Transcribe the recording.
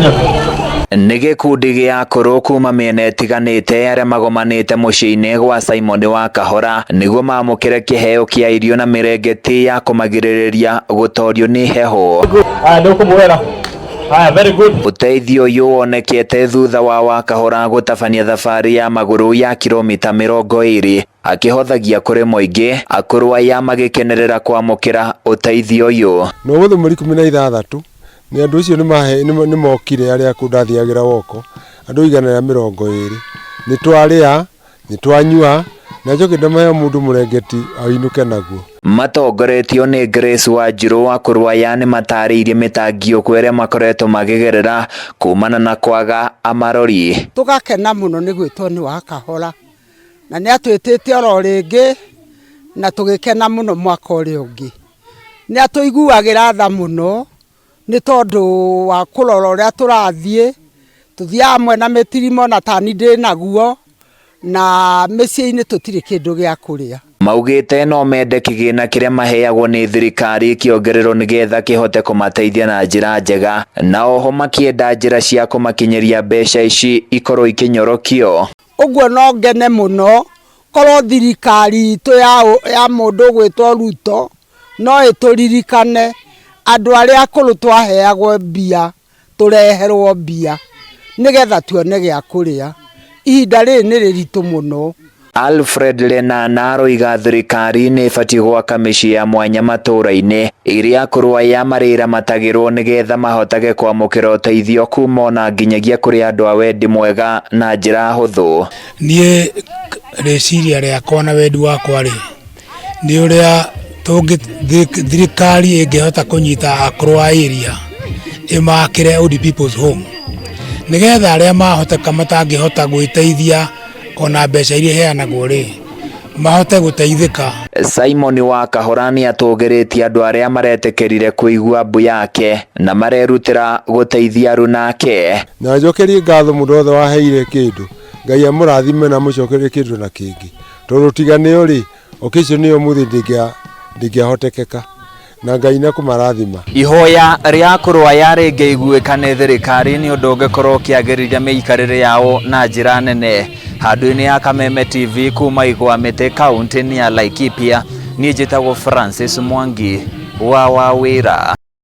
Nĩ gĩkundi gĩa akũrũ kuma mĩena ĩtiganĩte arĩa magomanĩte mũciĩ-inĩ gwa Simon wa Kahora nĩguo mamũkĩre kĩheo kĩa irio na mĩrengeti ya kũmagirĩrĩria gũtorio nĩ heho. Haya, nĩ ũkũmuoera. Haya, very good. Ũteithio ũyũ wonekete thutha wa Wakahora gũtabania thabarĩ ya magũrũ ya kilomita 20 akĩhothagia kũrĩ mũingĩ, akũrũ aya magĩkenerera kwamũkĩra ũteithio ũyũ. Na ũmũthĩ mweri 16 nĩ andũ acio nĩ mokire arĩa kũ ndathiagĩra woko andũ 120 nĩ twarĩa, nĩ twanyua, na njoke ndamahe o mũndũ mũrengeti ainũke naguo. Matongoretio nĩ Grace Wanjirũ, akũrũ aya nĩ matarĩirie mĩtangiũko ĩrĩa makoretwo makĩgerera kumana na kwaga amarori. Tũgakena mũno nĩ gwĩtwo nĩ Wakahora na nĩ atwĩtĩte oro rĩngĩ na tũgĩkena mũno mwaka ũrĩa ũngĩ. Nĩ atũiguagĩra tha mũno nĩ tondũ wa kũrora ũrĩa tũrathiĩ, tũthiaga mwena mĩtirimo na tani ndĩ naguo na mĩciĩ-inĩ tũtirĩ kĩndũ gĩa kũrĩa. Maugĩte no mende kĩgĩna kĩrĩa maheagwo nĩ thirikari kĩongererwo nĩgetha kĩhote kũmateithia na njĩra njega, na oho makĩenda njĩra cia kũmakinyĩria mbeca ici ikorwo ikĩnyorokio. Ũguo no ngene mũno korwo thirikari itũ ya mũndũ ũgwĩtwo Ruto no ĩtũririkane andũ arĩa akũrũ twaheagwo mbia tũreherwo mbia nĩgetha tuone gĩa kũrĩa. Ihinda rĩrĩ nĩ rĩritũ mũno. Alfred Lenana aroiga thirikari nĩ ĩbatiĩ gwaka mĩciĩ ya mwanya matũũra-inĩ ĩrĩa akũrũ aya marĩramatagĩrwo nĩgetha mahotage kwamũkĩra ũteithio kuma ona nginyagia kũrĩ andũ a wendi mwega na njĩra hũthũ. Niĩ rĩciria rĩakwa na wendi wakwa rĩ nĩ ũrĩa thirikari ĩngĩhota kũnyita akũrũ a area ĩmakĩre old people's home nĩgetha arĩa mahoteka matangĩhota gwĩteithia ona mbeca iria iheanagwo rĩ mahote gũteithĩka. Simon wa Kahora nĩ atũgĩrĩtie andũ arĩa maretĩkĩrire kũigua mbu yake na marerutĩra gũteithia aruna ake. Na njokerie ngatho mũndũ wothe waheire kĩndũ, Ngai amũrathime na amũcokerie kĩndũ na kĩngĩ, tondũ tiga nĩo rĩ, occasion ĩyo ũmũthĩ ndĩngĩahotekeka, na Ngai na kũmarathima. Ihoya rĩa akũrũ aya rĩngĩiguĩka nĩ thirikari nĩ ũndũ ũngĩkorwo ũkĩagĩrithia mĩikarĩre yao na njĩra nene. Handũ-inĩ ya Kameme TV kuma Igwa Mĩtĩ kaunti-inĩ ya Laikipia, niĩ njĩtagwo Francis Mwangi wa Wawĩra.